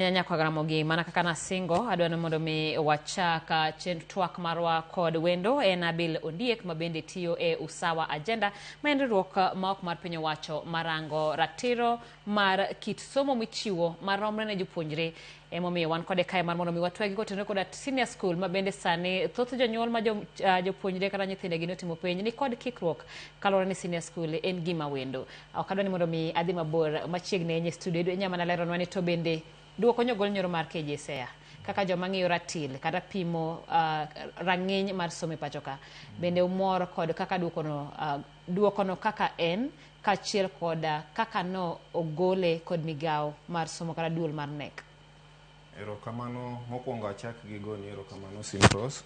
Nyaka Ramogi, mana kaka nasingo, adwa ni mondo mi wachak twak marwa kod wendo en Abil Ondiek ma bende tiyo e Usawa Agenda, ma en riwruok ma ok mar piny owacho marango ratiro mar kit somo michiwo maromre ne jopuonjre. Emomiyo wan kode kae mar mondo mi watwegi kotenore koda senior school ma bende sani thoth jonyuol ma jopuonjre kata nyithindegi notimo penj ni kod kikruok kaluwore ni senior school en gima wendo. Ok adwa ni mondo mi adhi mabor machiegni ahinya e studio, inya mana leronwa ni to bende duoko nyogol nyoro mar KJSEA kaka joma ng'iyo ratil kata pimo rang'iny mar somo e pacho ka, bende umor kod kaka duokono kaka en kaachiel kod kaka no ogole kod migawo mar somo kata duol mar KNEC? Erokamano. Mokwongo achak gi goni erokamano, Simrose,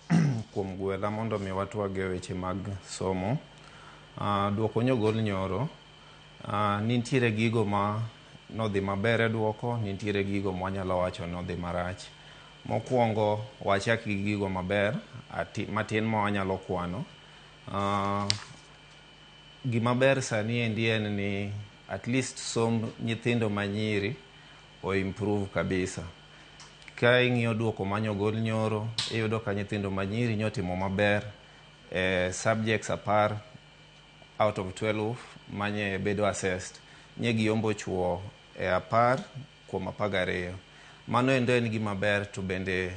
kuom gwela mondo mi watwag e weche mag somo. Duoko nyogol nyoro, nitiere gigo ma nodhi maber e duoko, nitiere gigo mwanyalo wacho nodhi marach. Mokwongo wachak gi gigo maber matin ma wanyalo kwano. Gima ber sani endi en ni at least somb nyithindo manyiri o improve kabisa. Ka ing'iyo duoko manyogol nyoro, iyudo ka nyithindo manyiri nyotimo maber e subjects 10 out of 12 manye bedo assessed. Nye giyombo chuo e 10 kuom 12. Mano endo en gima ber, to bende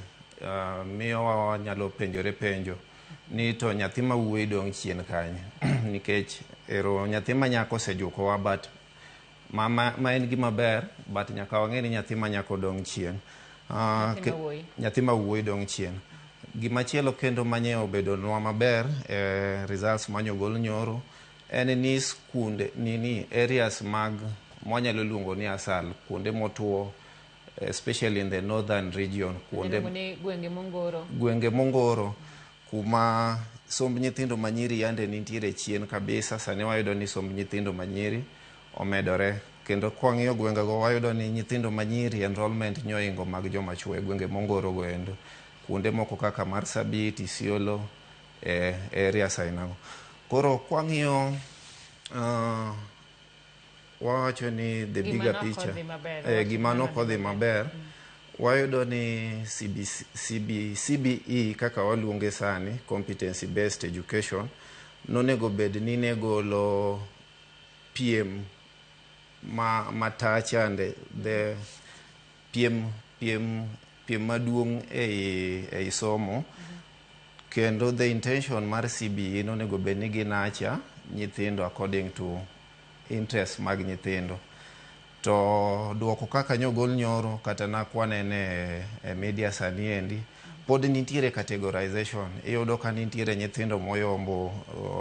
miyo wanyalo penjore penjo ni to nyathi ma wuoyi dong' chien kanye? Nikech ero nyathi ma nyako osejukowa, but ma en gima ber, but nyaka wang'e ni nyathi ma nyako dong' chien. Nyathi ma wuoyi dong' chien. Gimachielo kendo manye obedonwa maber e results manyogol nyoro en ni skunde nini areas mag mwanyalo luongo ni asal, kuonde motuo, especially in the northern region, kuonde Iluongo ni gwenge mongoro. Gwenge mongoro kuma somb nyithindo manyiri yande nitiere chien kabisa, sani wayudo ni somb nyithindo manyiri omedore. Kendo kwang'iyo gwengego, wayudo ni nyithindo manyiri enrollment nyoingo mag joma chuo e gwenge mongoro go endo, kuonde moko kaka Marsabit, Isiolo, e areas ainago. Koro kwang'iyo, wawacho ni the bigger picture, gima nok odhi maber, wayudo ni CBC, CB, CBE kaka waluonge sani, competency based education, nonego bed ni ne golo piem ma matachande the piem maduong' ei somo. Kendo the intention mar CBE nonego bed ni ginacha nyithindo according to interest mag nyithindo. To duoko kaka nyogol nyoro kata nakwanene e media sani endi, pod nitiere categorization. Iyudo ka nitiere nyithindo moyombo,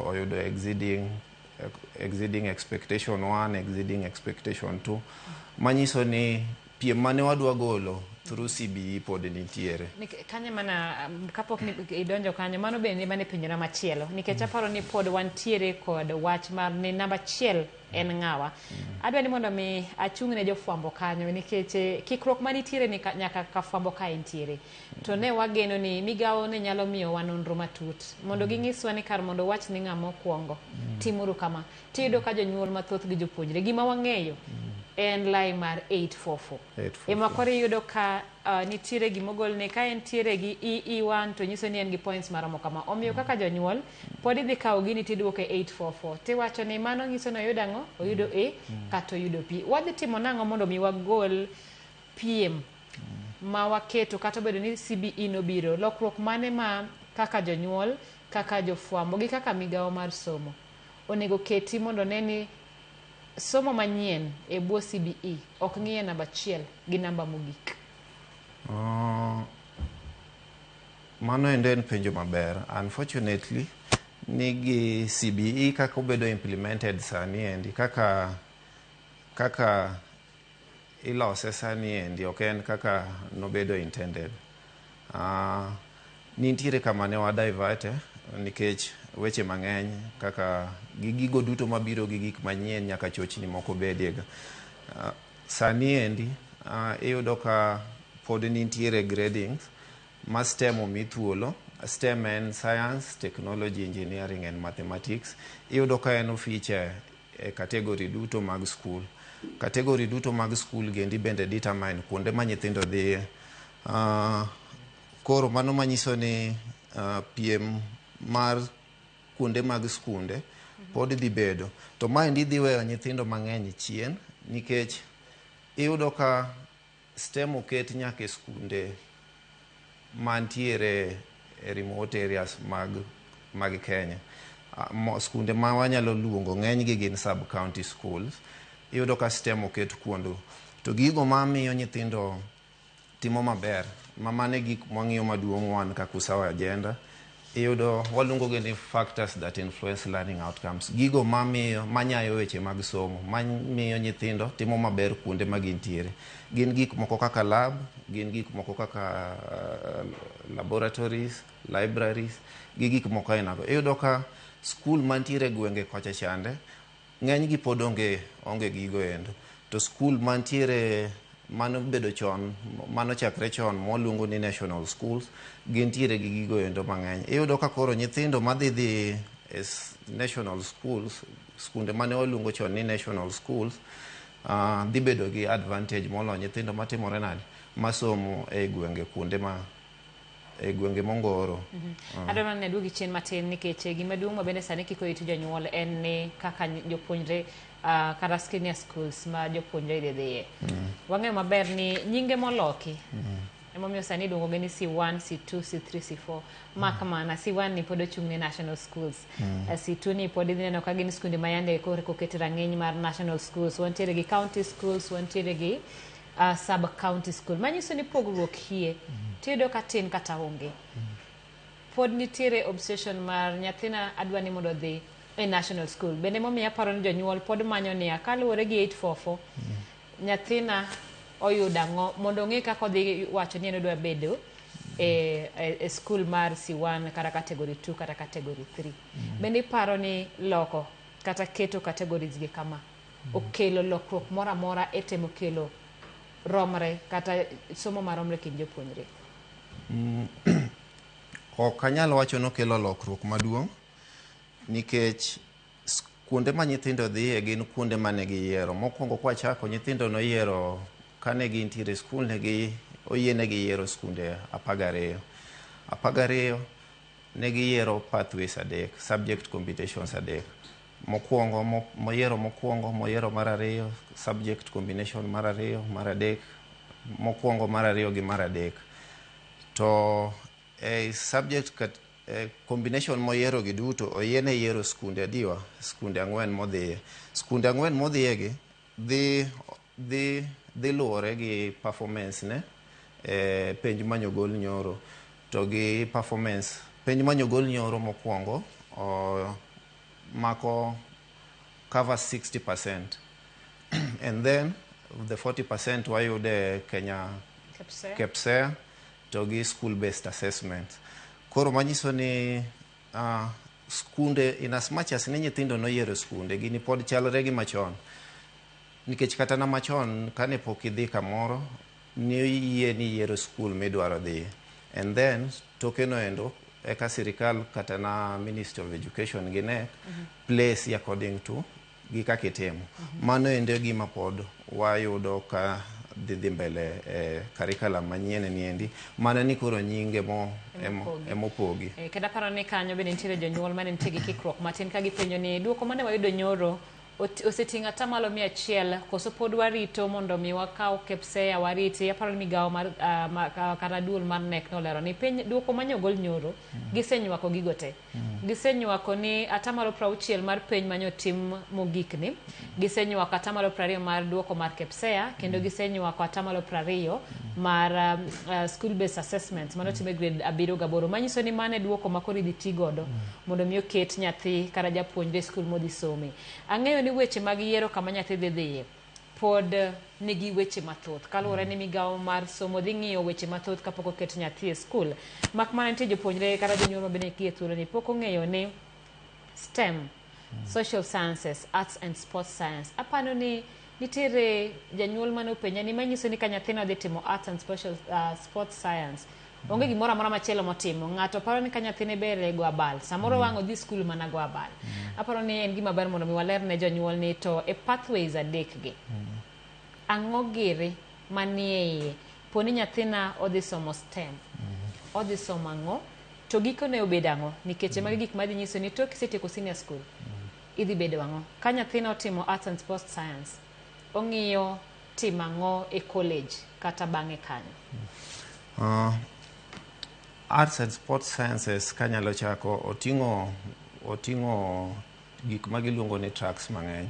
oyudo exceeding expectation 1, exceeding expectation 2, manyiso ni piem mane wadwa golo through CBE pod nitiere. Kanyo mana kapok idonjo kanyo, mano bende mane penjona machielo, nikech aparo ni pod wantiere kod wach mar ni namba achiel en ng'awa. Adwa ni mondo mi achung' ne jofwambo kanyo, nikech kikruok manitiere ni nyaka ka fwambo ka entiere. To ne wageno ni migawo ne nyalo miyowa nonro matut mondo ging'iswa ni kar mondo wach ni ng'ama okwongo, timuru kama. Tiyudo ka jonyuol mathoth gi jopuonjre, gima wang'eyo en lai mar 844. 844. Ema koro iyudo ka nitiere gimogolne ka entiere gi EE1 to nyiso ni en gi points maromo kama. Omiyo kaka jonyuol pod idhi kawo gini tiduoke 844 tiwacho ni mano nyiso ni oyudo ang'o? Oyudo A kata oyudo B. Wadhi timo nang'o mondo mi wagol piem ma waketo kata obedo ni CBE nobiro? Lokruok mane ma kaka jonyuol, kaka jofwambo gi kaka migawo mar somo onego keti mondo ne ni somo manyien e bwo CBE ok ng'iye namba achiel gi namba mogik? Mano endo en penjo maber. Unfortunately, ni gi CBE kaka obedo implemented sani endi, kaka ilose sani endi, ok en kaka nobedo intended. Nitiere kama ne wa divert nikech weche mang'eny kaka gi gigo duto mabiro gi gik manyien, nyaka chochni moko bedie ga. Sani endi iyudo ka pod nitiere gradings ma STEM omi thuolo. STEM en science, technology, engineering and mathematics. Iyudo ka en o feature e category duto mag school. Category duto mag skul gendi bende determine kuonde ma nyithindo dhiye. Koro mano manyiso ni piem mar kuonde mag skunde pod dhi bedo. To maendi dhi weyo nyithindo mang'eny chien nikech iyudo ka STEM oket nyaka e skunde mantiere e remote areas mag Kenya. Skunde ma wanyalo luongo ng'enygi gin sub county schools. Iyudo ka STEM oket kuondgo. To gigo mamiyo nyithindo timo maber, ma mano e gik mwang'iyo maduong' wan kaka Usawa Agenda, iyudo waluongo gi ni factors that influence learning outcomes. Gigo mamiyo manyayo weche mag somo, mamiyo nyithindo timo maber kuonde ma gintiere. Gin gik moko kaka lab, gin gik moko kaka laboratories, libraries, gi gik moko ainago. Iyudo ka skul mantiere e gwenge kocha chande, ng'eny gi pod onge gigo endo. To skul mantiere mano bedo chon, mano chakre chon mwaluongo ni national schools, gintiere gi gigo endo mang'eny. Iyudo ka koro nyithindo madhi dhi e national schools, skunde mane waluongo chon ni national schools, dhi bedo gi advantage moloyo nyithindo matimore nade, masomo e gwenge kuonde ma e gwenge mongoro. Adwa mana ni aduogi chien matin nikech gima duong' ma bende sani kiko it jonyuol en ni kaka jopuonjre kata senior schools ma jopuonjre dhi dhiye. Wang'eyo maber ni nyinge moloki emomiyo sani iluongo gi ni C1, C2, C3, C4. Mak mana C1 ni pod ochung' ne national schools. C2 ni pod idhi neno ka gin skunde ma yande koro oket rang'iny mar national schools. Wantiere gi county schools, wantiere gi sub county school. Manyiso ni pogruok hie tiyudo ka tin kata onge. Pod nitiere obsession mar nyathina adwa ni mondo odhi e national school. Bende momiyo aparo ni jonyuol pod manyo niya kaluwore gi 844 nyathina oyudo ang'o mondo ong'e kaka odhi wacho ni en odwa bedo e school mar C1 kata category 2 kata category 3. Bende iparo ni loko kata keto categories gi kama okelo lokruok moro amora e temo kelo romre kata somo maromre kind jopuonjre? Ok anyal wacho nokelo lokruok maduong' nikech kuonde ma nyithindo dhiye gin kuonde mane giyiero. Mokwongo kwachako nyithindo noyiero kane gintiere e skul ne gi oyienegi yiero skunde 12. 12 ne giyiero pathways adek, subject combinations adek. Mokwongo moyiero mokwongo, moyiero mar ariyo, subject combination mar ariyo, mar adek, mokwongo mar ariyo gi mar adek. To e subject combination moyiero gi duto oyiene yiero skunde adiwa, skunde ang'wen modhiye. Skunde ang'wen modhiye gi dhi luwore gi performance ne e penj manyogol nyoro to gi performance penj manyogol nyoro mokwongo mako cover 60% and then the 40% wayude Kenya KPSEA. KPSEA to gi school based assessment. Koro manyiso ni skunde in as much as ni nyithindo noyiero skunde gini pod chalre gi machon nikech kata na machon kane pok idhi kamoro ni yie ni yiero skul midwaro dhiye and then tokeno endo eka sirikal kata na Ministry of Education gi KNEC place according to gi kaka itimo. Mano endo e gima pod wayudo ka dhi mbele e curriculum manyien ni endi mana ni koro nyinge mo Emopogi. Emopogi. Kendo aparo ni kanyo bende nitiere jonyuol mane nitie gi kikruok matin ka gipenjo ni duoko mane wayudo nyoro oseting'o atamalo 100 koso pod warito mondo mi wakaw KPSEA wariti. Aparo ni migawo mar kata duol mar KNEC nolero ni piny duoko manyogol nyoro gisenywako gigo te. Gisenywako ni atamalo 60 mar penj manyotim mogik ni gisenywako atamalo 20 mar duoko mar KPSEA kendo gisenywako atamalo 20 mar school based assessment manotim e grade 7 gaboro manyiso ni mano e duoko ma koro idhi ti godo mondo mi oket nyathi kata japuonjre e skul modhi some. Ang'eyo ni weche mag yiero kama nyathi dhi dhiye pod nigi weche mathoth kaluwore ni migawo mar somo dhi ng'iyo weche mathoth kapok oket nyathi e skul. Mak mana nitie jopuonjre kata jonyuol ma bende gie thuolo ni pok ong'eyo ni STEM, social sciences, arts and sports science. Apano ni nitiere janyuol mane openja ni manyiso ni ka nyathina dhi timo arts and special, sports science. Onge gimoro amora machielo motimo. Ng'ato paro ni ka nyathine ber e go abal, samoro wang' odhi skul mana go abal. Aparo ni en gima ber mondo mi waler ne jonyuol ni to e pathways adek gi, ang'o giri manie iye? Poni nyathina odhi somo STEM, odhi somo ang'o? To gikone obedo ang'o? Nikech magi gik madhi nyiso ni tok kisetieko senior school, idhi bedo ang'o? Ka nyathina otimo arts and sports science, ong'iyo timo ang'o e college kata bang'e kanyo? Arts and sports sciences kanyalo chako oting'o gik ma giluongo ni tracks mang'eny.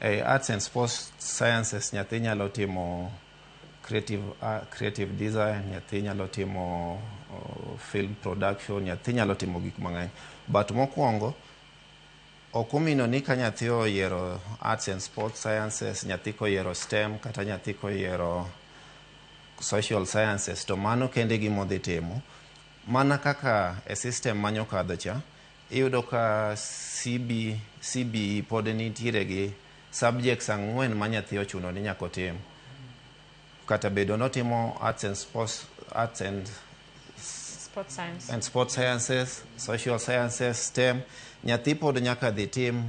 E arts and sports sciences nyathi nyalo timo creative design, nyathi nyalo timo film production, nyathi nyalo timo gik mang'eny. But mokwongo ok omino ni ka nyathi oyiero arts and sports sciences, nyathi koyiero STEM kata nyathi koyiero social sciences to mano kende gima odhi timo. Mana kaka e system manyokadho cha, iyudo ka CBE pod nitiere gi subjects ang'wen ma nyathi ochuno ni nyaka otim. Kata bedo notimo arts and Sports science. and sports sciences, social sciences, STEM, nyathi pod nyaka dhi tim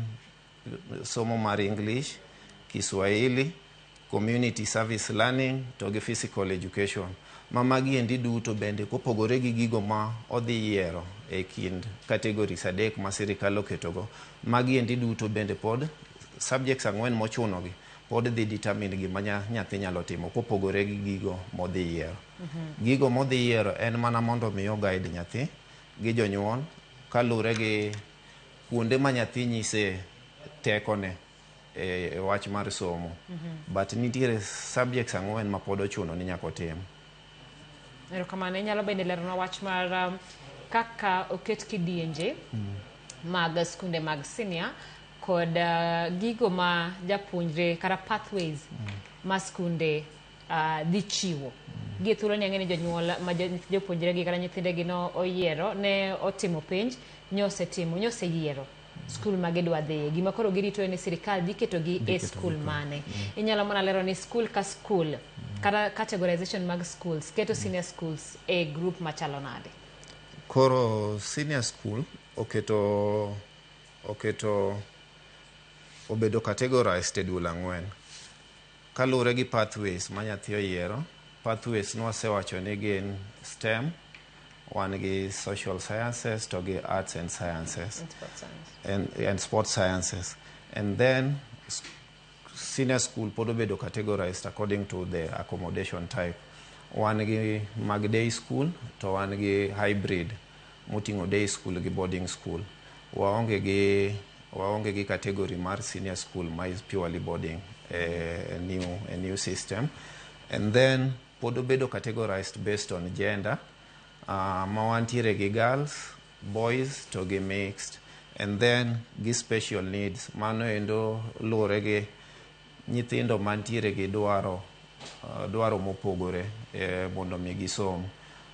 somo mar English, Kiswahili, community service learning to gi physical education. Ma magi endi duto bende kopogore gi gigo ma odhi yiero e kind categories adek ma sirikal oketogo, magi endi duto bende pod subjects ang'wen mochuno gi pod dhi determine gima nyathi nyalo timo kopogore gi gigo modhi yiero. Gigo modhi yiero en mana mondo mi o guide nyathi gi jonyuol kaluwore gi kuonde ma nyathi nyise tekone e wach mar somo. But nitiere subjects ang'wen ma pod ochuno ni nyaka otim. Erokamano. Inyalo bende leronwa wach mar kaka oket kidienje mag skunde mag senior kod gigo ma japuonjre kata pathways ma skunde dhi chiwo. Gie thuolo ni ang'e ni jonyuol ma jopuonjre gi kata nyithindegi no oyiero ne otimo penj, nyosetimo, nyoseyiero skul ma gidwa dhiye. Gima koro girito en ni sirikal dhi ketogi e skul mane. Inyalo mana lero ni skul ka skul kata categorization mag schools keto senior schools e group machalo nade? Koro senior school oketo obedo categorized e duol ang'wen. Kaluwore gi pathways ma nyathi oyiero, pathways nwasewacho ni gin STEM, wan gi social sciences to gi arts and sciences. And sports science. And sports sciences. And then senior school pod obedo categorized according to the accommodation type. Wan gi mag day school to wan gi hybrid moting'o day school gi boarding school. Waonge gi category mar senior school ma is purely boarding, a new system. And then pod obedo categorized based on gender, ma wantiere gi girls, boys to gi mixed, and then gi special needs. Mano endo luwore gi nyithindo mantiere gi dwaro mopogore mondo mi gisom.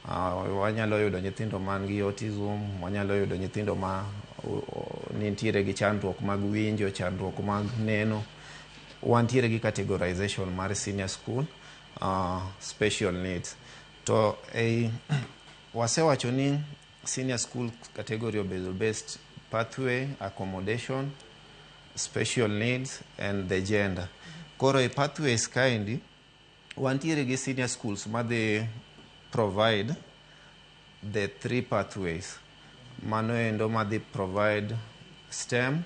Wanyalo yudo nyithindo man gi autism, wanyalo yudo nyithindo ma nitiere gi chandruok mag winjo, chandruok mag neno. Wantiere gi categorization mar senior school, special needs. To ei wasewacho ni senior school category obedo based pathway, accommodation, special needs and the gender. Koro e pathways kaendi, wantiere gi senior schools madhi provide the three pathways. Mano endo madhi provide STEM,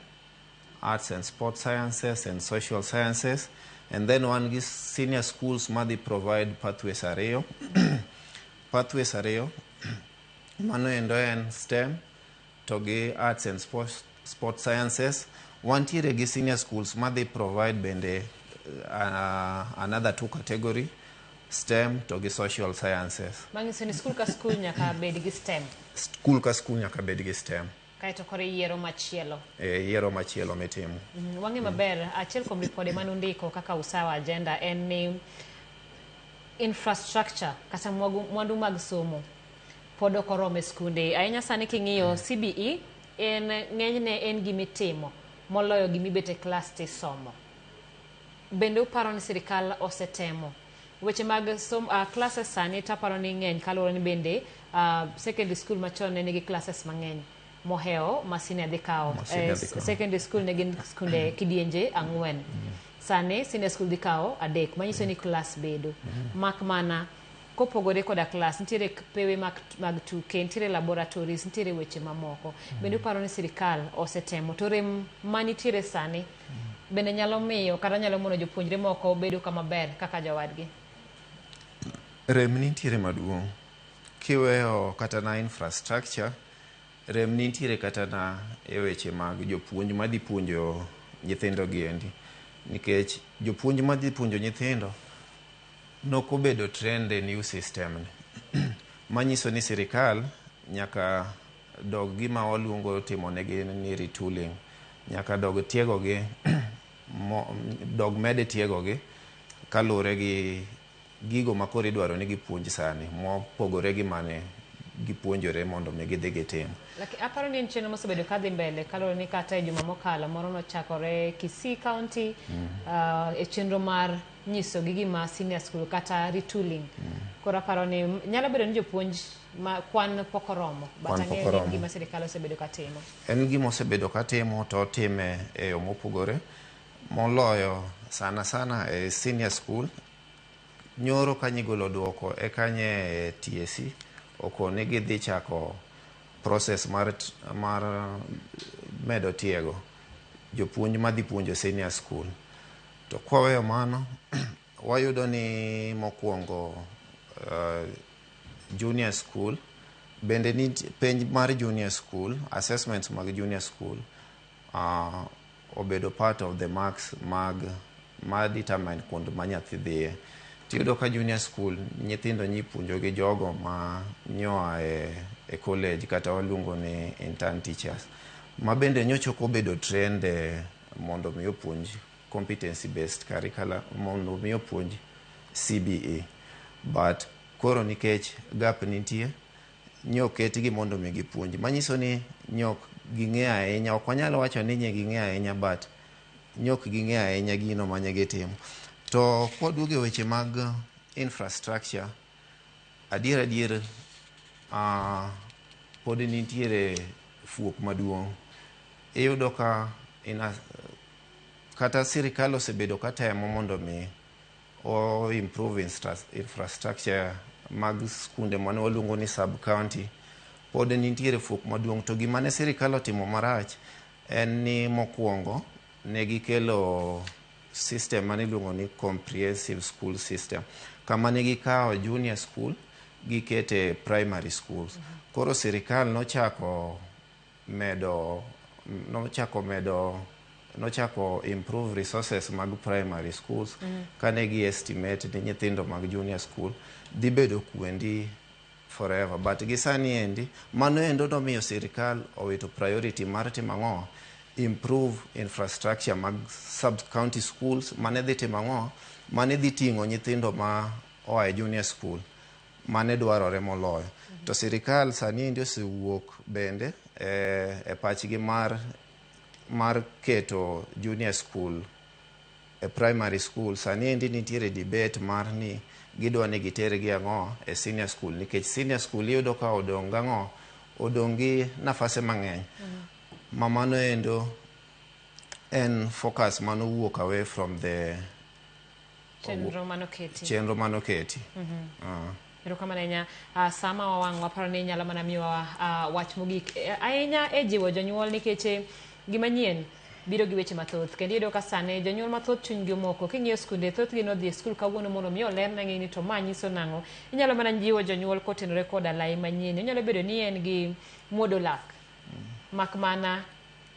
arts and sports sciences and social sciences. And then wan gi senior schools madhi provide pathways ariyo. Pathways ariyo, mano endo en STEM to gi arts and sport sciences. Wantiere gi senior schools madhi provide bende another two category, STEM to gi social sciences. Manyiso ni skul ka skul nyaka bed gi STEM. Skul ka skul nyaka bed gi STEM. Kaeto koro iyiero machielo. E yiero machielo mitimo. Wang'e maber, achiel kuom ripode manundiko kaka Usawa Agenda en ni infrastructure kata mwandu mag somo pod ok oromo e skunde. Ahinya sani king'iyo CBE en ng'enyne en gimitimo moloyo gimibet e klas tisomo. Bende uparo ni sirikal osetemo Weche mag som, classes sani taparo ni ng'eny kaluwore ni bende secondary school machon ne nigi classes mang'eny mohewo ma senior dhi kawo. Ma senior dhi kawo. Secondary school ne gin skunde kidienje 4. Sani senior school dhi kawo 3, manyiso ni class bedo. Mak mana kopogore koda class, nitiere pewe mag tuke, nitiere laboratories, nitiere weche mamoko. Bende uparo ni sirikal osetemo to rem manitiere sani bende nyalo miyo kata nyalo mono jopuonjre moko bedo kama ber kaka jowadgi? Rem nitiere maduong'. Kiweyo kata na infrastructure, rem nitiere kata na e weche mag jopuonj madhi puonjo nyithindo giendi. Nikech jopuonj madhi puonjo nyithindo nokobedo trained e new system ni. Manyiso ni sirikal nyaka dog gima waluongo timo negi ni retooling. Nyaka dog tiegogi, dog mede tiegogi kaluwore gi gigo ma koro idwaro ni gipuonj sani mopogore gi mane gipuonjore mondo mi gidhi gitim. Lakini aparo ni en chenro mosebedo kadhi mbele kaluwore ni kata e juma mokalo moro nochakore Kisii County e chenro mar nyisogi gima senior school kata retooling. Koro aparo ni nyalo bedo ni jopuonj ma kwan pok oromo, but Kwan pok ang'eyo ni en oromo. gima sirikal osebedo katimo. En gima osebedo katimo to otime e yo mopogore moloyo sana sana e senior school. Nyoro ka nyigolo duoko e kanye TSC okoni gidhi chako process mar medo tiego jopuonj madhi puonjo senior school. To kwaweyo mano, wayudo ni mokwongo junior school bende nitie penj mar junior school, assessments mag junior school obedo part of the marks mag ma determine kuond ma nyathi dhiye. Tiyudo ka junior school nyithindo nyipuonjo gi jogo ma nyoa e college kata waluongo ni intern teachers ma bende nyocha ok obedo trained mondo mi opuonj competency based curriculum, mondo mi opuonj CBE. But koro nikech gap nitie, nyoketgi mondo mi gipuonj. Manyiso ni nyok ging'eyo ahinya, ok wanyal wacho ni nye ging'eyo ahinya, but nyok ging'eyo ahinya gino mane gitimo. To kwaduogo e weche mag infrastructure, adier adier pod nitiere fuok maduong'. Iyudo ka kata sirikal osebedo katemo mondo mi o improve infrastructure mag skunde mane waluongo ni sub county, pod nitiere fuok maduong'. To gima ne sirikal otimo marach en ni mokwongo ne gikelo system mane iluongo ni comprehensive school system, kama ne gikawo junior school gikete primary schools. Koro sirikal nochako improve resources mag primary schools kane gi estimate ni nyithindo mag junior school dhi bedo kwendi forever. But gi sani endi mano endo nomiyo sirikal owito priority mar timo ang'o? Improve infrastructure mag sub county schools mane dhi timo ang'o? Mane dhi ting'o nyithindo ma oa e junior school mane dwarore moloyo. To sirikal sani endi osewuok bende e pachgi mar keto junior school e primary school. Sani endi nitiere debate mar ni gidwa ni gitergi ang'o e senior school, nikech senior school iyudo ka odong' gang'o, odong' gi nafase mang'eny. Ma mano endo en focus manowuok away from the chenro manoketi. Chenro manoketi. Erokamano ahinya. Sama wawang' waparo ni inyalo mana miyowa wach mogik ahinya e jiwo jonyuol, nikech gima nyien biro gi weche mathoth, kendo iyudo ka sani jonyuol mathoth chunygi omoko. King'iyo skunde, thothgi nodhi e skul kawuono mondo mi olernegi ni to ma nyiso nang'o. Inyalo mana jiwo jonyuol kotenore koda lai manyien. Onyalo bedo ni en gi muodo lak, mak mana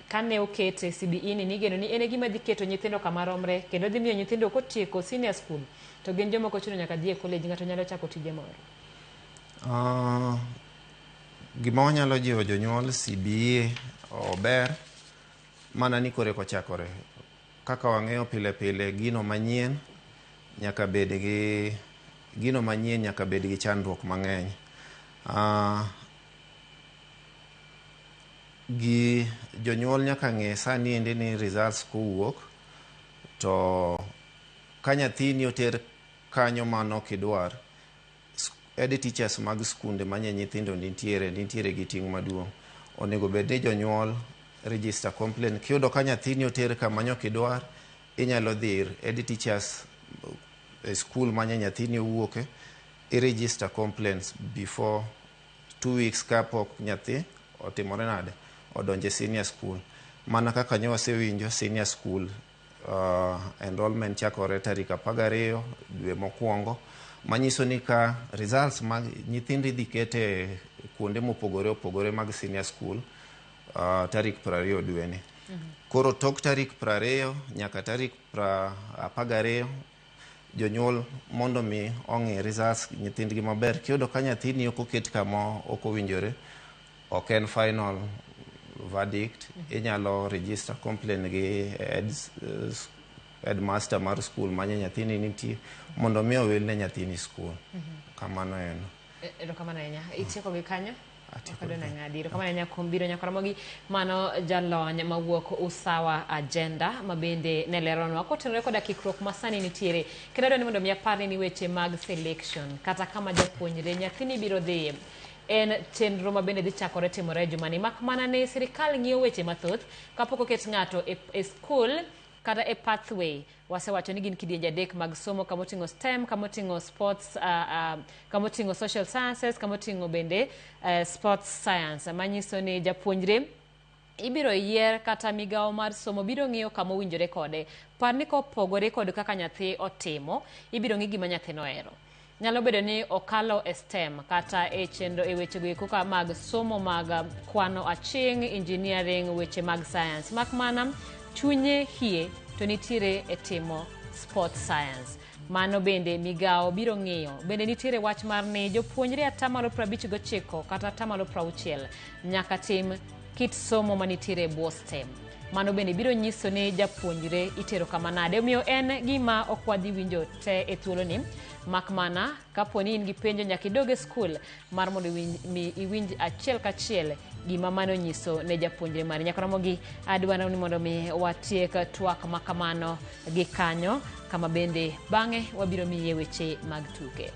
kane okete CBE ni nigeno ni en e gima dhi keto nyithindo kama romre, kendo dhi miyo nyithindo kotieko senior school to gin joma ok ochuno nyaka dhi e college, ng'ato nyalo chako tije moro. Gima wanyalo jiwo jonyuol, CBE ober mana ni kore kochakore. Kaka wang'eyo pile pile, gino manyien nyaka bed gi gino manyien nyaka bed gi chandruok mang'eny. Gi jonyuol nyaka ng'e sani endi ni results kowuok to ka nyathini oter kanyo mano ok idwar, head teachers mag skunde manye nyithindo nitiere nitiere gi ting' maduong'. Onego bed ni jonyuol register complaint. Kiyudo ka nyathini oter kama ne ok idwar, inyalo dhi ir head teachers e skul manye nyathini owuoke, i register complaints before 2 weeks kapok nyathi otimore nade, odonjo e senior school. Mana kaka ne wasewinjo, senior school enrollment chakore tarik 12 dwe mokwongo, manyiso ni ka results mag nyithindo idhi kete kuonde mopogore opogore mag senior school tarik 20 dweni. Koro tok tarik 20 nyaka tarik 12, jonyuol mondo mi ong'i results nyithindgi maber. Kiyudo ka nyathini ok oket kama ok owinjore, ok en final verdict, inyalo register complaint gi headmaster mar skul manye nyathini nitie mondo mi owil ne nyathini skul. Kamano en. Erokamano ahinya. Itieko gi kanyo? Atieko. Ok adwa ng'adi. Erokamano ahinya kuom biro, nyakora mano jalony mawuok Usawa Agenda, ma bende ne leronwa kotenore koda kikruok masani nitiere. Kendo adwa ni mondo mi aparni ni weche mag selection kata kama japuonjre nyathini biro dhiye en chenro ma bende dhi chakore timore e jumani, mak mana ni sirikal ng'iyo weche mathoth kapok oket ng'ato e skul kata e pathway. Wasewacho ni gin kidienje adek mag somo, kamoting'o STEM, kamoting'o sports, kamoting'o social sciences, kamoting'o bende sports science, manyiso ni japuonjre ibiro yier kata migawo mar somo biro ng'iyo kama owinjore kode. Par ni kopogore kod kaka nyathi otimo, ibiro ng'i gima nyathino ohero. Nyalo bedo ni okalo e STEM kata e chenro e wechego eko ka mag somo mag kwano aching', engineering, weche mag science, mak mana chunye hie to nitiere e timo sport science. Mano bende migawo biro ng'iyo. Bende nitiere wach mar ni jopuonjre 59% kata 60% nyaka tim kit somo manitiere e bwo STEM. Mano bende biro nyiso ni japuonjre itero kama nade. Omiyo en gima ok wadhi winjo te e thuoloni, mak mana kapo ni in gi penjo, nyaka idog e skul mar mondo mi iwinj achiel kachiel gima mano nyiso ne japuonjre mari. Nyaka Ramogi, adwaro ni mondo mi watiek twak ma kamano gi kanyo, kama bende bang'e wabiro miye weche mag tuke.